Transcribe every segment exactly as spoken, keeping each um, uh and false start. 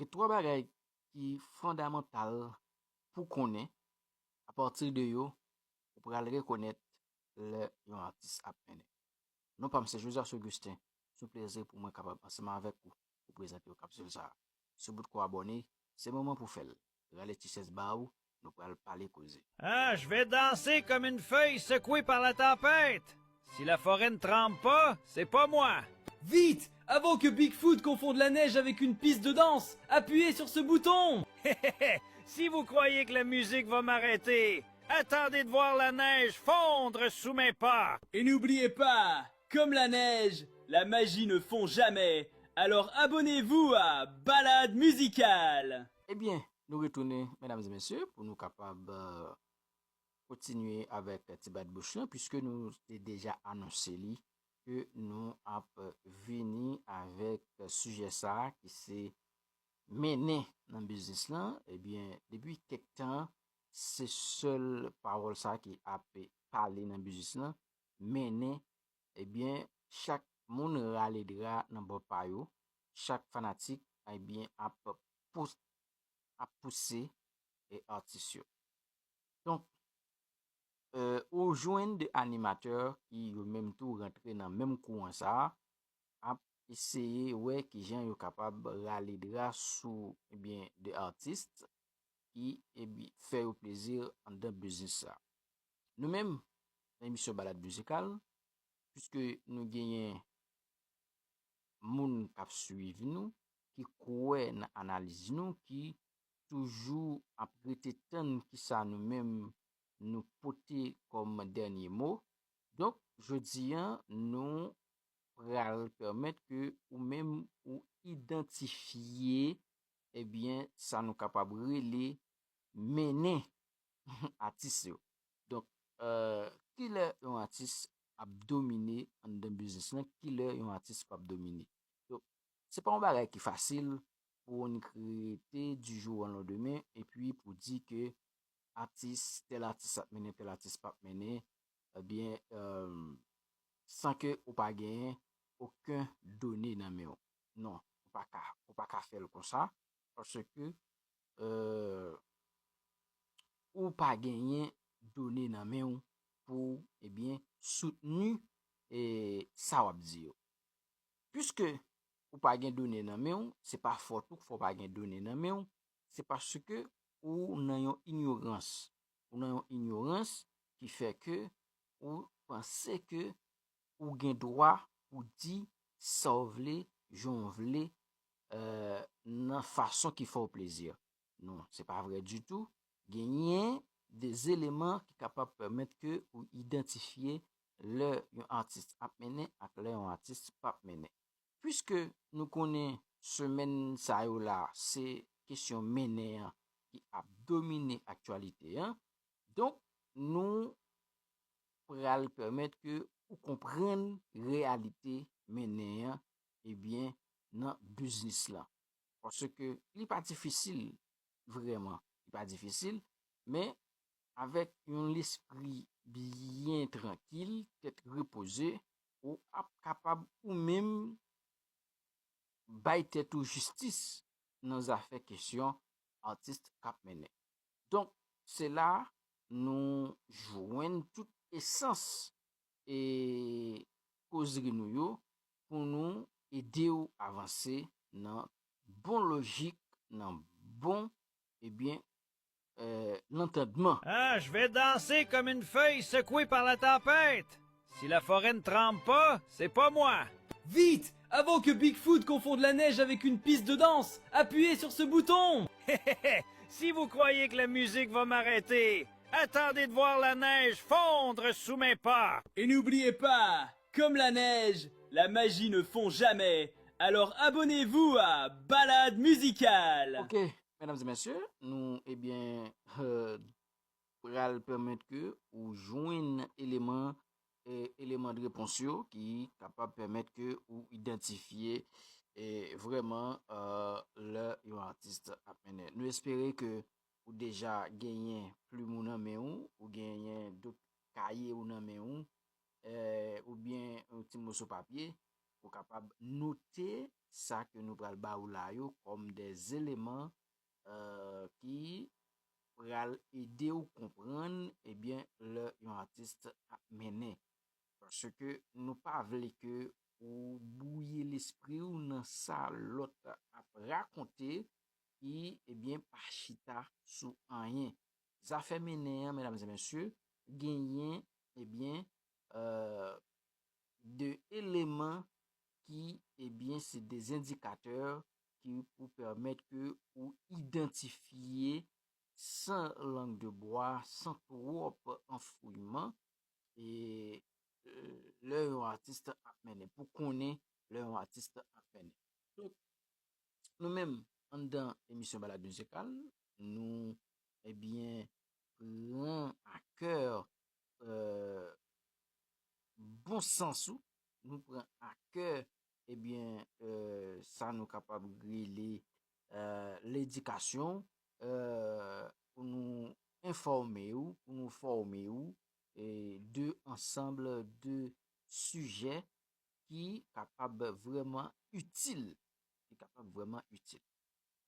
Gen twa bagay ki fondamantal pou konnen, apati de yo, ou pral rekonèt lè yon atis ap mennen. Non pa m se Joseph Augustin, se yon plezi pou mwen kapab ansanm avèk ou pou prezante w kapsil sa a. Sou bout kou abòne, se moman pou fè l. Rale ti chèz ba ou, nou pral pale koze. Ah, je vais danser comme une feuille secouée par la tempête. Si la forêt ne tremble pas, c'est pas moi. Vite, avant que Bigfoot confonde la neige avec une piste de danse, appuyez sur ce bouton. Si vous croyez que la musique va m'arrêter, attendez de voir la neige fondre sous mes pas. Et n'oubliez pas, comme la neige, la magie ne fond jamais. Alors abonnez-vous à Balade Musicale. Ebyen, nou retounen, medam e mesye, pou nou kapab euh, kontinye avèk ti bat bouch lan, piske nou te deja anonse li ke nou ap vini avèk sijè sa a ki se mennen nan biznis lan. Ebyen, depi kèk tan, se sèl pawòl sa a ki ap pale nan biznis lan, mennen. Ebyen, chak moun rale dra nan bò pa yo, chak fanatik, ebyen, ap pous ap pouse e atis yo. Donk, euh, ou jwenn de animatè ki yo menm tou rantre nan menm kouran sa a, ap eseye wè kijan yo kapab rale dra sou, ebyen, de atis ki, ebyen, fè yo plezi anndan biznis sa. Nou menm, nan emisyon Balad Mizikal, piske nou genyen moun k ap swiv nou, ki kwè nan analiz nou, ki toujou ap rete tann kisa nou menm nou pote kòm dènye mo. Donk, jodi a, nou pral pèmèt ke ou menm ou idantifye, ebyen, sa nou kapab rele mennen atis yo. Donk, euh, kilè yon atis ap domine anndan biznis lan, kilè yon atis p ap domine. Donk, se pa yon bagay ki fasil pou w rete du jour au lendemain epi pou di ke atis, tèl atis ap mennen, tèl atis p ap mennen, ebyen, euh, san ke ou pa genyen okenn done nan men w. Non, ou pa ka, ou pa ka fè l konsa, paske euh, ou pa genyen done nan men w pou, ebyen, soutni e sa w ap di yo. Piske ou pa gen done nan men w, se pa fòt ou k fè w pa gen done nan men w, se paske ou nan yon inyorans. Ou nan yon inyorans ki fè ke ou panse ke ou gen dwa pou di sa w vle, jan w vle, euh, nan fason ki fè w plezi. Non, se pa vre ditou. Genyen de eleman ki kapab pèmèt ke ou idantifye lè yon atis ap mennen ak lè yon atis p ap mennen. Piske nou konnen semèn sa yo la, se kesyon mennen an ki ap domine aktyalite an, donk nou pral pèmèt ke ou konprann reyalite mennen an, ebyen, nan biznis lan. Paske li pa difisil, vrèman. Li pa difisil, men avèk yon lespri byen trankil, tèt repoze, ou ap kapab ou menm bay tèt ou jistis nan zafè kesyon atis k ap mennen. Donk, se la nou jwenn tout esans e kozri nou yo pou nou ede w avanse nan bon lojik, nan bon, ebyen, euh, lantandman. Ah, je vais danser comme une feuille secouée par la tempête. Si la forêt ne tremble pas, c'est pas moi. Vite, avant que Bigfoot confonde la neige avec une piste de danse, appuyez sur ce bouton. Si vous croyez que la musique va m'arrêter, attendez de voir la neige fondre sous mes pas. Et n'oubliez pas, comme la neige, la magie ne fond jamais. Alors abonnez-vous à Balade Musicale. Ok, medam e mesye, nou, ebyen, euh, pral pèmèt ke ou jwenn eleman, eh, eleman de repons yo ki kapab pèmèt ke ou idantifye, eh, vrèman, euh, lè yon atis ap mennen. Nou espere ke ou deja genyen plim ou nan men ou, ou genyen dot kaye ou nan men ou, eh, oubyen yon ti moso papye. pou w kapab note sa ke nou pral ba ou la yo kòm de eleman, eh, ki pral ede w konprann, ebyen, lè yon atis ap mennen. Paske nou pa vle ke ou bwouye lespri w nan sa lòt ap rakonte ki, ebyen, pa chita sou anyen. Zafè mennen an, medam e mesye, genyen, ebyen, eh, de eleman ki, ebyen, se de endikatè ki pou pèmèt ke ou idantifye san lang de bwa, san twòp anfouyman, e, eh, lè yon atis ap mennen, pou konnen lè yon atis ap mennen. Donk, nou menm, anndan emisyon Balad Mizikal, nou, ebyen, pran a kè, eh, bon sans ou, nou pran a kè, ebyen, eh, sa nou kapab rele, eh, ledikasyon, eh, pou nou enfòme ou, pou nou fòme ou, e de ansanm de sijè ki kapab vrèman itil, ki kapab vrèman itil.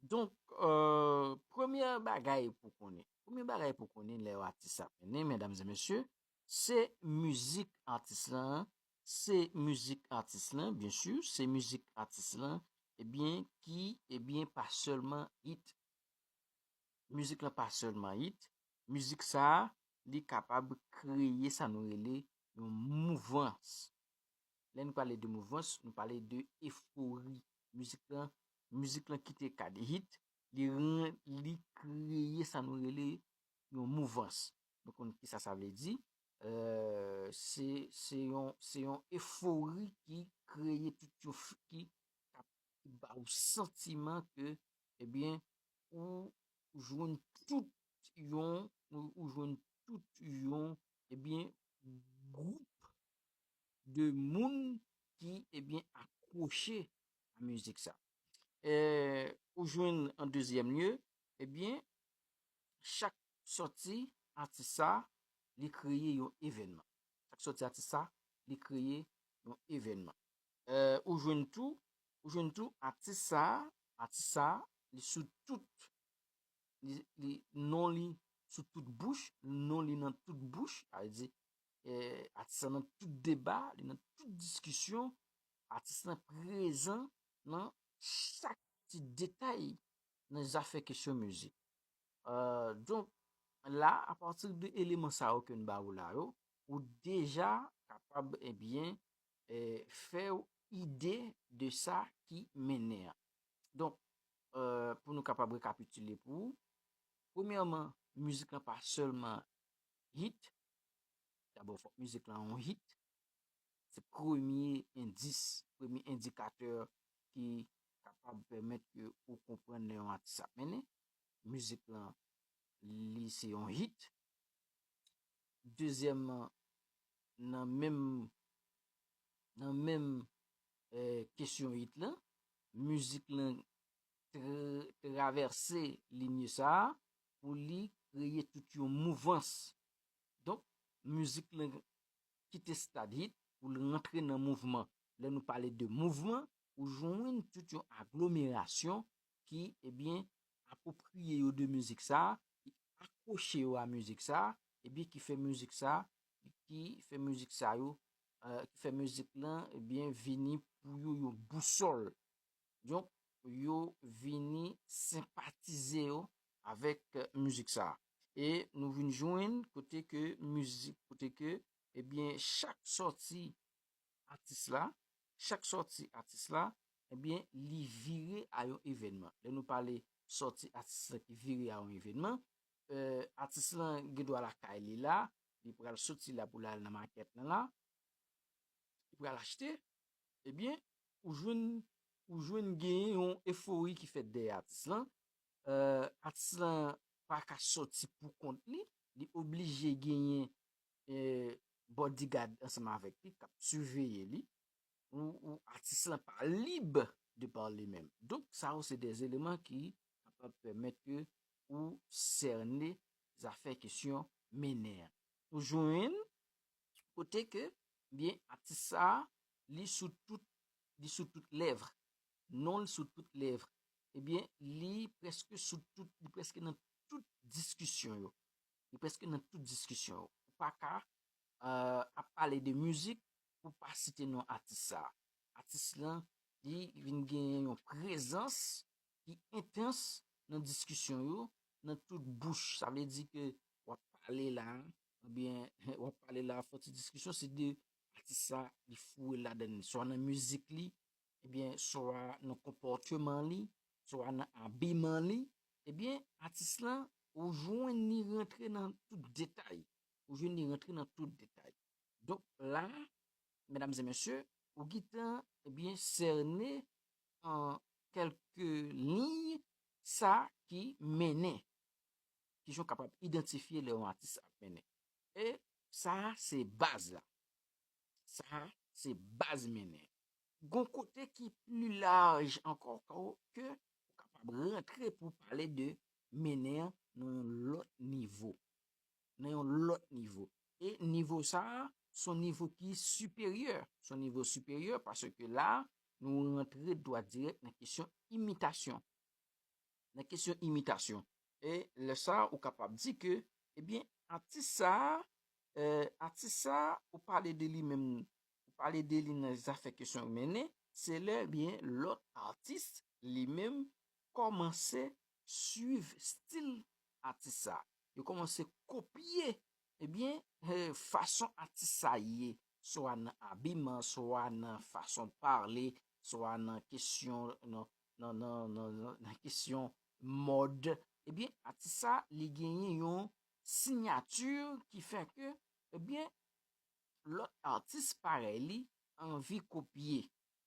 Donk, eh, premye bagay pou konnen, premye bagay pou konnen lè yon atis ap mennen, medam e mesye, se mizik atis lan, se mizik atis lan, byen si, se mizik atis lan, ebyen, ki, ebyen, pa sèlman hit. Mizik lan pa sèlman hit, mizik sa a, li kapab kreye sa nou rele yon mouvans. Lè nou pale de mouvans, nou pale de efori. Mizik lan, mizik lan kite kad hit, li ran-, li kreye sa nou rele yon mouvans. Nou konn kisa sa vle di? Eh, se, se yon, se yon efori ki kreye tout yon f-, ki, ki ba ou santiman ke, ebyen, ou jwenn tout yon, ou, ou jwenn tout yon, ebyen, gwoup de moun ki, ebyen, akwoche a mizik sa. Eh, ou jwenn an dezyèm lye, ebyen, chak sòti atis sa, li kreye yon evènman. Chak sòti atis sa, li kreye yon evènman. Eh, ou jwenn tou, ou jwenn tou atis sa, atis sa, li sou tout, li, li, non li sou tout bouch, non li nan tout bouch, sa vle di, eh, atis sa nan tout deba, li nan tout diskisyon, atis lan prezan nan chak ti detay nan zafè kesyon mizik. Eh, donk, la, apati de eleman sa yo ke n ba ou la yo, ou deja kapab, ebyen, eh, fè w ide de sa ki mennen an. Donk, eh, pou nou kapab rekapitile pou ou, premyèman, mizik lan pa sèlman hit, dabò, fòk mizik lan yon hit. Se premye endis, premye endikatè ki kapab pèmèt ke ou konprann lè yon atis ap mennen. Mizik lan, li se yon hit. Dezyèmman, nan menm, nan menm, eh, kesyon hit lan, mizik lan tra-, travèse linye sa a pou li kreye tout yon mouvans. Donk, mizik lan kite stad hit pou l rantre nan mouvman. Lè nou pale de mouvman, ou jwenn tout yon aglomerasyon ki, ebyen, apwopriye yo de mizik sa, ki akwoche yo a mizik sa, ebyen, ki fè mizik sa, ki fè mizik sa yo, eh, ki fè mizik lan, ebyen, vini pou yo yon bousòl. Donk, yo vini senpatize yo avèk, eh, mizik sa. E nou vin jwenn kote ke mizik, kote ke, ebyen, chak sòti atis la, chak sòti atis la, ebyen, li vire a yon evènman. Lè nou pale sòti atis la ki vire a yon evènman, eh, atis lan gen dwa lakay li la, li pral soti la pou l al nan makèt lan la, li pral achte, ebyen, ou jwenn, ou jwenn genyen yon efori ki fèt dèyè atis lan. Eh, atis lan pa ka sòti pou kont li, li oblije genyen, eh, bodyguard ansanm avèk li, k ap siveye li. Ou, ou atis lan pa lib de pa li menm. Donk, sa yo se de eleman ki kapab pèmèt ke ou sène zafè kesyon mennen an. Ou jwenn kote ke, byen, atis sa a, li sou tout li sou tout lèv. Non l sou tout lèv. Ebyen, li prèske sou tout, li prèske nan tout diskisyon yo. Li prèske nan tout diskisyon yo. Ou pa ka euh, ap pale de mizik pou pa site non atis sa. Atis lan, li vin genyen yon prezans ki entans nan diskisyon yo, nan tout bouch. Sa vle di ke w ap pale la, oubyen w ap pale la, fò ti diskisyon, se de atis sa, li foure ladan li. Swa nan mizik li, ebyen, swa nan konpòteman li, swa nan abiman li, ebyen, atis lan, ou jwenn li rantre nan tout detay. Ou jwenn li rantre nan tout detay. Donk la, medam e mesye, ou gentan, ebyen, sène an kèlke liy sa ki mennen, ki jan w kapab idantifye lè yon atis ap mennen. E sa se baz la. Sa se baz mennen. Gon kote ki pli laj ankò ke ou kapab rantre pou pale de mennen an nan yon lòt nivo. Nan yon lòt nivo. E nivo sa a, se yon nivo ki siperyè. Se yon nivo siperyè paske la, nou rantre dwat dirèk nan kesyon imitasyon. Nan kesyon imitasyon. E lè sa a, ou kapab di ke, ebyen, atis sa a, euh, atis sa a, ou pale de li menm, ou pale de li nan zafè kesyon mennen, se lè, ebyen, lòt atis, li menm, kòmanse swiv stil atis sa. Yo kòmanse kopye, ebyen, eh, fason atis sa ye, swa nan abiman, swa nan fason pale, swa nan kesyon, nan, nan, nan, nan, nan, nan kesyon mòd. Ebyen, atis sa, li genyen yon siyati ki fè ke, ebyen, lòt atis parèy li anvi kopye.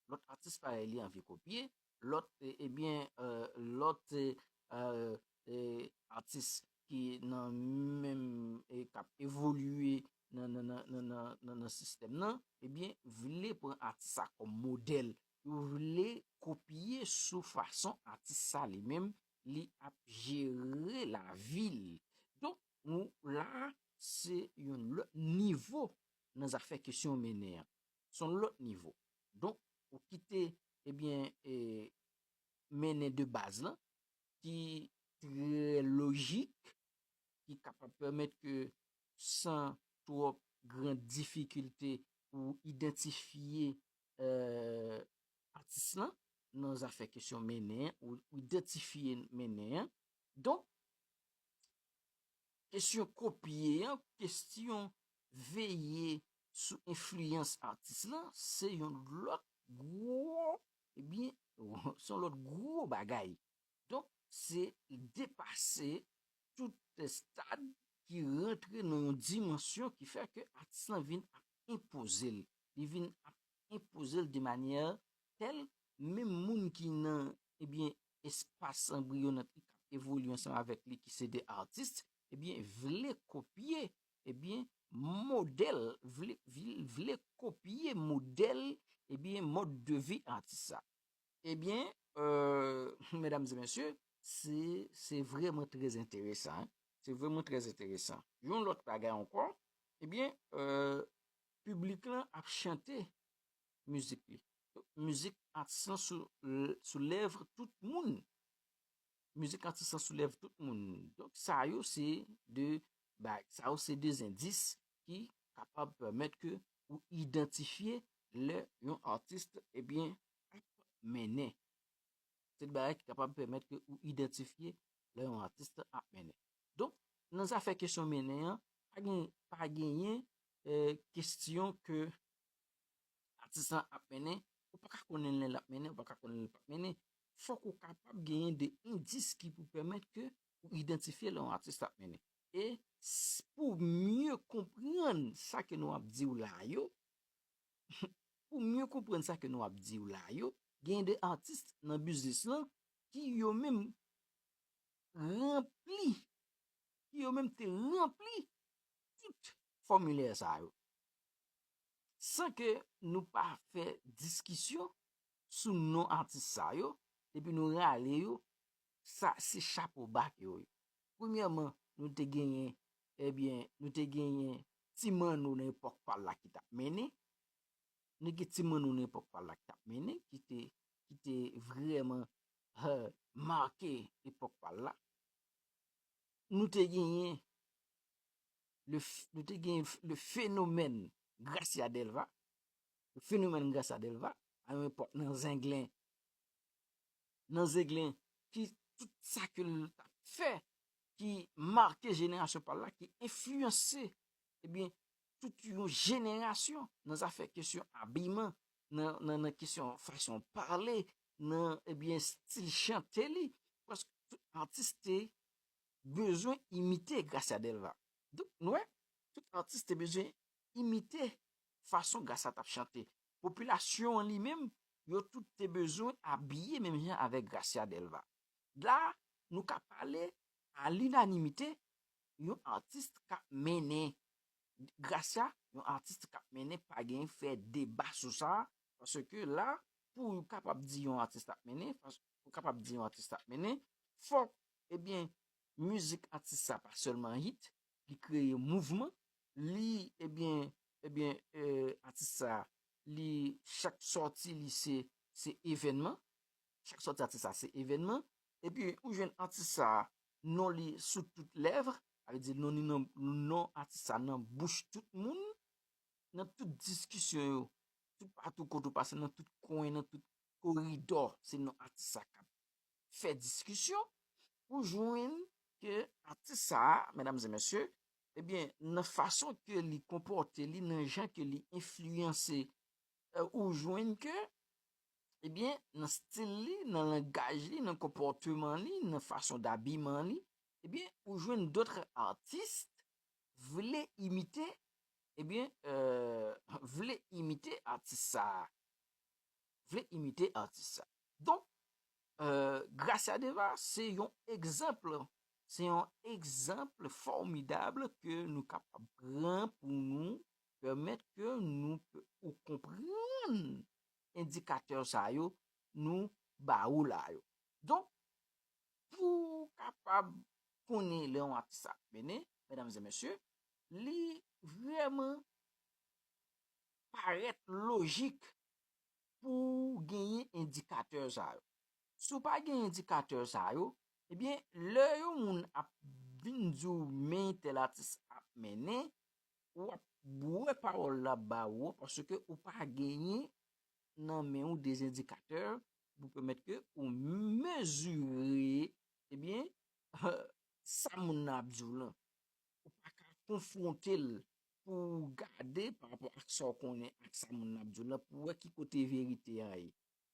Lòt atis parèy li anvi kopye. Lòt, e, ebyen, euh, lòt, euh, euh, atis ki nan menm, e, k ap evolye nan, nan, nan, nan, nan, nan, nan sistèm nan, ebyen, vle pran atis sa kòm modèl. Yo vle kopye sou fason atis sa li menm, li ap jere lavi l. Donk, nou la, se yon lòt nivo nan zafè kesyon mennen an. Se yon lòt nivo. Donk, ou kite, ebyen, e, mennen de baz lan, ki trè lojik, ki kapab pèmèt ke san twòp gran difikilte ou idantifye, euh, atis lan nan zafè kesyon mennen an, ou, ou idantifye mennen an. Donk, kesyon kopye an, kesyon veye sou enfliyans atis lan, se yon lòt gwo, ebyen, se yon lòt gwo bagay. Donk, se depase tout stad ki rantre nan yon dimansyon ki fè ke atis lan vin ap enpoze l. Li vin ap enpoze l de manyè tèl, menm moun ki nan, ebyen, espas anbriyonat li k ap evolye ansanm avèk li, ki se de atis, ebyen, vle kopye, ebyen, modèl, vle, vle, vle kopye modèl, ebyen, mòd de vi atis sa. Ebyen, euh, medam e mesye, se, se vrèman trè enteresan, hein. Se vrèman trè enteresan. Yon lòt bagay ankò, ebyen, euh, piblik lan ap chante mizik li. Mizik atis lan sou, sou lèv tout moun. Mizik atis lan sou lèv tout moun. Donk, sa yo se de, ba, sa yo se de endis ki kapab pèmèt ke ou idantifye lè yon atis, ebyen, ap mennen. Se de bagay ki kapab pèmèt ke ou idantifye lè yon atis ap mennen. Donk, nan zafè kesyon mennen an, pa gen, pa genyen, eh, kesyon ke atis lan ap mennen, ou pa ka konnen lè l ap mennen, ou pa ka konnen lè l p ap mennen. Fòk ou kapab genyen de endis ki pou pèmèt ke ou idantifye lè yon atis ap mennen. E s-, pou mye konprann sa ke nou ap di w la yo, pou mye konprann sa ke nou ap di w la yo, gen de atis nan biznis lan ki yo menm ranpli, ki yo menm te ranpli tout fòmilè sa yo. San ke nou pa fè diskisyon sou non atis sa yo, epi nou rale yo, sa se chapo ba ke yo ye. Premyèman, nou te genyen, ebyen, nou te genyen Ti Manno nan epòk pa l la ki t ap mennen. nou gen timoun nou nan epòk pa l la k t ap mennen, ki te, ki te vrèman eh, make epòk pa l la. Nou te genyen le, nou te genyen le fenomèn Gracia Delva, le fenomèn Gracia Delva, a yon epòk nan Zenglen, nan Zenglen, ki tout sa ke l t ap fè, ki make jenerasyon pa l la, ki enfliyanse, ebyen, tout yon jenerasyon nan zafè kesyon abiman, nan, nan, nan kesyon fason pale, nan, ebyen, stil chante li. Paske tout atis te bezwen imite Gracia Delva. Donk, nou wè, tout atis te bezwen imite fason Gracia t ap chante. Popilasyon an li menm, yo tout te bezwen abiye menm jan avèk Gracia Delva. La, nou ka pale a linanimite, yon atis k ap mennen Gracia, yon atis k ap mennen, pa gen fè deba sou sa, paske la, pou w kapab di yon atis ap mennen, pou w kapab di yon atis ap mennen, fòk, ebyen, mizik atis sa pa sèlman hit, li kreye mouvman, li, ebyen, ebyen, eh, atis sa, li, chak sòti li se, se evènman, chak sòti atis sa se evènman, epi ou jwenn atis sa, non li sou tout lèv, sa vle di non li nan, non atis sa nan bouch tout moun, nan tout diskisyon yo, tout patou kote w pase, nan tout kwen, nan tout koridò, se non atis sa k ap fè diskisyon, ou jwenn ke atis sa, medam e mesye, ebyen, nan fason ke li konpòte li, nan jan ke li enfliyanse, eh, ou jwenn ke, ebyen, nan stil li, nan langaj li, nan konpòteman li, nan fason dabiman li, ebyen, ou jwenn dòt atis vle imite, ebyen, eh, vle imite atis sa a. Vle imite atis sa. Donk, eh, Gracia Delva, se yon egzanp, se yon egzanp fòmidab ke nou kapab pran pou nou pèmèt ke nou, ou konprann endikatè sa yo nou ba ou la yo. Donk, pou w kapab konnen lè yon atis ap mennen, medam e mesye, li vrèman parèt lojik pou w genyen endikatè sa yo. Si w pa gen endikatè sa yo, ebyen, lè yon moun ap vin di w men tèl atis ap mennen, w ap bwè pawòl la ba ou an, paske ou pa genyen nan men ou de endikatè pou pèmèt ke ou mezire, ebyen, sa moun nan ap di w lan. Ou pa ka konfwonte l pou w gade pa rapò ak sa w konnen ak sa moun nan ap di w lan, pou w wè ki kote verite a ye.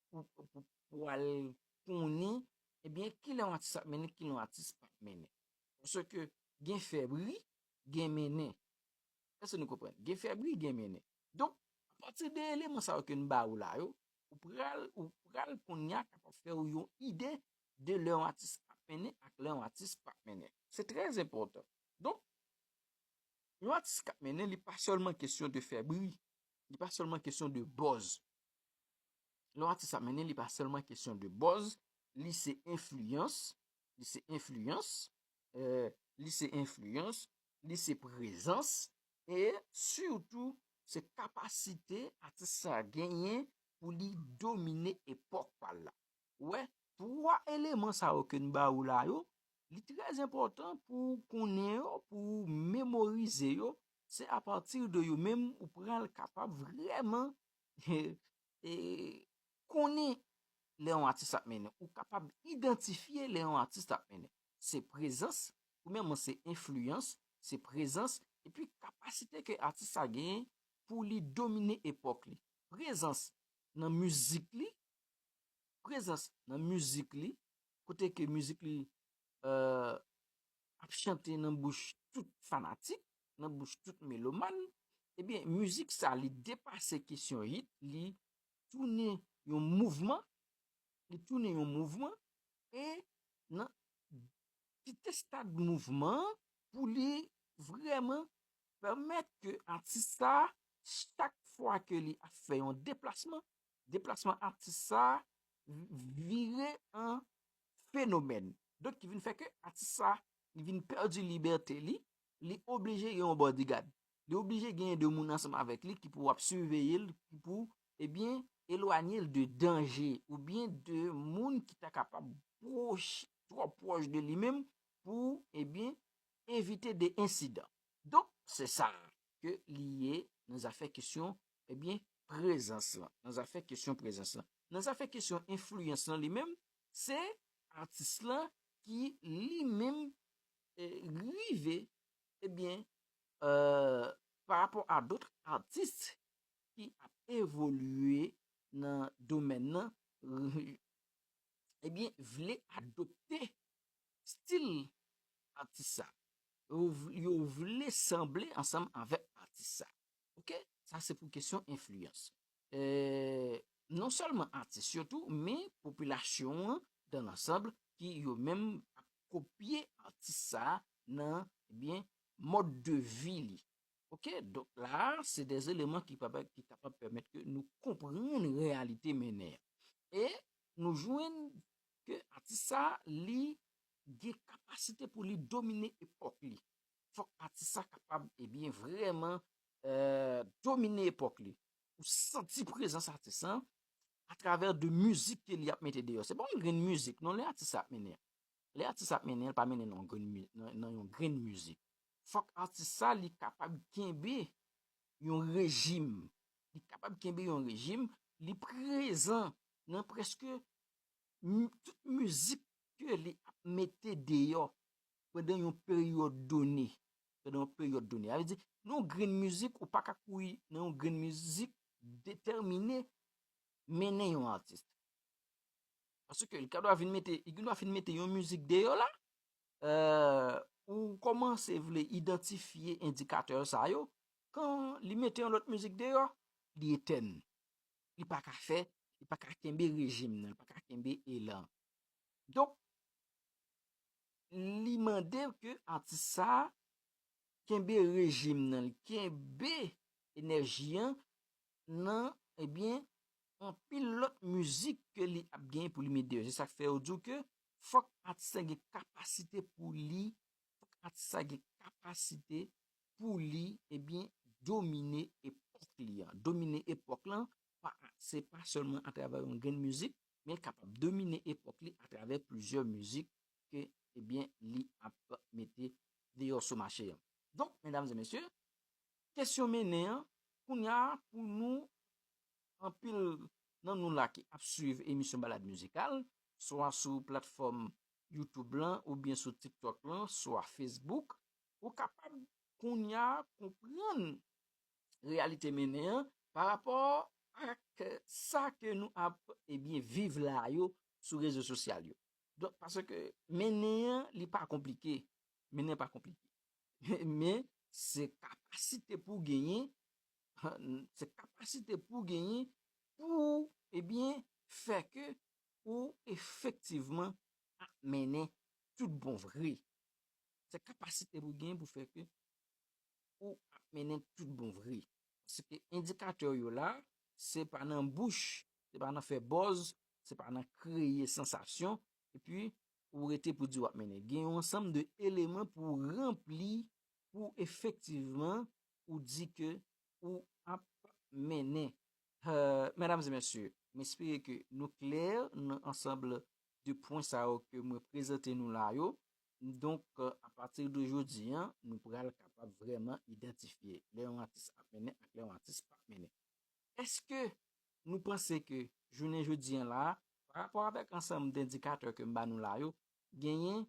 Pou, pou, pou w al konnen, ebyen, kilè yon atis ap mennen, kilè yon atis p ap mennen. Paske gen fè bri, gen mennen. Èske nou konprann? Gen fè bri, gen mennen. Donk, apati de eleman sa yo ke n ba ou la yo, ou pral, ou pral kounye a kapab fè w yon ide de lè yon atis ap mennen ak lè yon atis p ap mennen. Se trè enpòtan. Donk, yon atis k ap mennen, li pa sèlman kesyon de fè bri, li pa sèlman kesyon de buzz. Lè yon atis ap mennen, li pa sèlman kesyon de buzz, li se enfliyans, li se enfliyans, eh, li se enfliyans, li se prezans, e sitou se kapasite atis sa genyen pou li domine epòk pa l la. Ou wè, twa eleman sa yo ke n ba ou la yo, li trè enpòtan pou w konnen yo, pou w memorize yo. Se apati de yo menm ou pral kapab vrèman e, konnen lè yon atis ap mennen. Ou kapab idantifye lè yon atis ap mennen. Se prezans, premyèman, se enfliyans, se prezans, epi kapasite ke atis sa genyen pou li domine epòk li. Prezans nan mizik li, prezans nan mizik li, kote ke mizik li, eh, ap chante nan bouch tout fanatik, nan bouch tout melomàn, ebyen, mizik sa, li depase kesyon hit, li tounen yon mouvman, li tounen yon mouvman, e nan kite stad mouvman an pou li vrèman pèmèt ke atis sa, chak fwa ke li ap fè yon deplasman, deplasman atis sa vire an fenomèn. Donk, ki vin fè ke atis sa, li vin pèdi libète li, li oblije gen yon bodyguard. Li oblije gen de moun ansanm avèk li ki pou ap siveye l, ki pou ebyen, elwanye l de danje oubyen de moun ki ta kapab pwòch, twò pwòch de li menm pou, ebyen, evite de ensidan. Donk, se sa ke li ye nan zafè kesyon, ebyen, prezans lan. Nan zafè kesyon prezans lan. Nan zafè kesyon enfliyans lan li menm, se atis lan ki li menm eh, rive, ebyen, eh, pa rapò a dòt atis ki ap evolye nan domèn nan, ebyen, vle adopte stil atis sa. Yo v- yo vle sanble ansanm avèk atis sa. Oke? Sa se pou kesyon enfliyans. Eh, non sèlman atis yo tou, men popilasyon an dan lansanb ki yo menm ap kopye atis sa nan, ebyen, mòd de vi li. Oke? Donk la, se de eleman ki kapab, ki kapab pèmèt ke nou konprann reyalite mennen an. E nou jwenn ke atis sa, li gen kapasite pou li domine epòk li. Fòk atis sa kapab, ebyen, vrèman eh, domine epòk li. Ou santi prezans atis lan atravè de mizik ke li ap mete deyò. Se pa yon grenn mizik, non, lè atis sa ap mennen. Lè atis sa ap mennen, li pa mennen nan yon grenn, mi- nan, nan yon grenn mizik. Fòk atis sa, li kapab kenbe yon rejim. Li kapab kenbe yon rejim, li prezan nan prèske m- tout mizik ke li ap mete deyò pandan yon peryòd done. Pandan yon peryòd done. Sa vle di, nan yon grenn mizik, ou pa ka kouri nan yon grenn mizik detèmine mennen yon atis. Paske li ka dwa vin mete, li gen dwa fin mete yon mizik deyò la, eh, ou kòmanse vle idantifye endikatè sa yo, kan li mete yon lòt mizik deyò, li etèn. Li pa ka fè, li pa ka kenbe rejim nan, li pa ka kenbe elan. Donk, li mande ke atis sa kenbe rejim nan, li kenbe enèji an nan, ebyen, anpil lòt mizik ke li ap gen pou li met deyò. Se sa k fè yo di w ke fòk atis la gen kapasite pou li, fòk atis la gen kapasite pou li, ebyen, domine epòk li an. Domine epòk lan, pa, se pa sèlman atravè yon grenn mizik, men l kapab domine epòk li atravè plizyè mizik ke, ebyen, li ap mete deyò sou mache an. Donk, medam e mesye, kesyon mennen an, kounye a, pou nou, anpil nan nou la ki ap swiv emisyon Balad Mizikal, swa sou platfòm YouTube lan, oubyen sou TikTok lan, swa Facebook, ou kapab kounye a konprann reyalite mennen an pa rapò ak sa ke nou ap, ebyen, viv la yo sou rezo sosyal yo. Donk, paske mennen an, li pa konplike. Mennen an pa konplike. Men, se kapasite pou genyen, se kapasite pou genyen pou, ebyen, fè ke ou efektivman ap mennen tout bon vre. Se kapasite pou genyen pou fè ke ou ap mennen tout bon vre. Paske endikatè yo la, se pa nan bouch, se pa nan fè buzz, se pa nan kreye sansasyon, epi ou rete pou di w ap mennen. Gen yon ansanm de eleman pou w ranpli, pou efektivman ou di ke ou ap mennen. Eh, medam e mesye, m espere ke nou klè nan ansanm de pwen sa yo ke mwen prezante nou la yo. Donk, eh, apati de jodi an, nou pral kapab vrèman idantifye lè yon atis ap mennen ak lè yon atis p ap mennen. Èske nou panse ke jounen jodi an la, pa rapò avèk ansanm de endikatè ke m ba nou la yo, genyen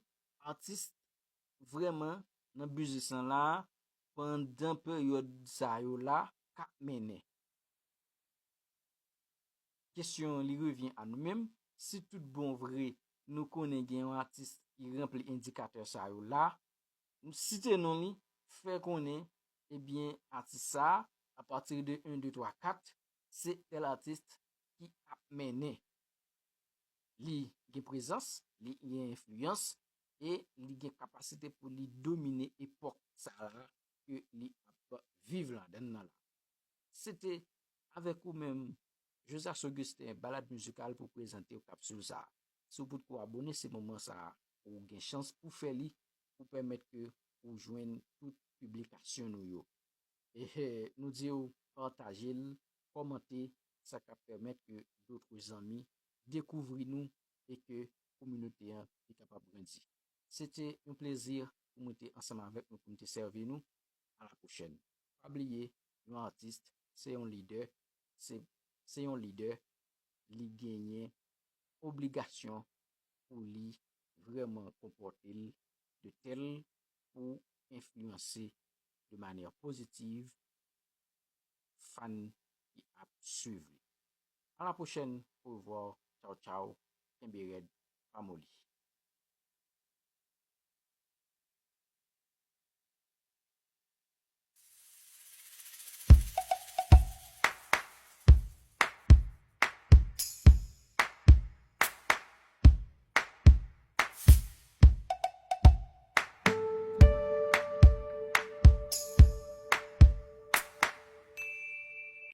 atis vrèman nan biznis lan la pandan peryòd sa yo la k ap mennen? Kesyon an, li revyen a nou menm. Si tout bon vre, nou konnen gen yon atis ki ranpli endikatè sa yo la, site non li, fè konnen, ebyen, atis sa a, apati de en, de, twa, kat, se tèl atis ki ap mennen. Li gen prezans, li gen enfliyans, e li gen kapasite pou li domine epòk sa a ke li ap viv ladan l nan la. Se te avèk ou menm, Josias Augustin, Balad Mizikal, pou prezante w kapsil sa a. Si w potko abòne, se moman sa a ou gen chans pou fè li, pou pèmèt ke ou jwenn tout piblikasyon nou yo. E, e, nou di w pataje l, kòmante, sa k ap pèmèt ke dòt zanmi dekouvri nou e ke kominote an li kapab grandi. Se te yon plezi pou mwen te ansanm avèk nou, pou m te sèvi nou. A la pwochèn. Pa bliye, yon atis, se yon lidè, se, se yon lidè, li genyen obligasyon pou li vrèman konpòte l de tèl pou enfliyanse de manyè pozitiv fan ki ap swiv li. A la pwochèn, orevwa, tchaw tchaw, kenbe rèd, pa moli.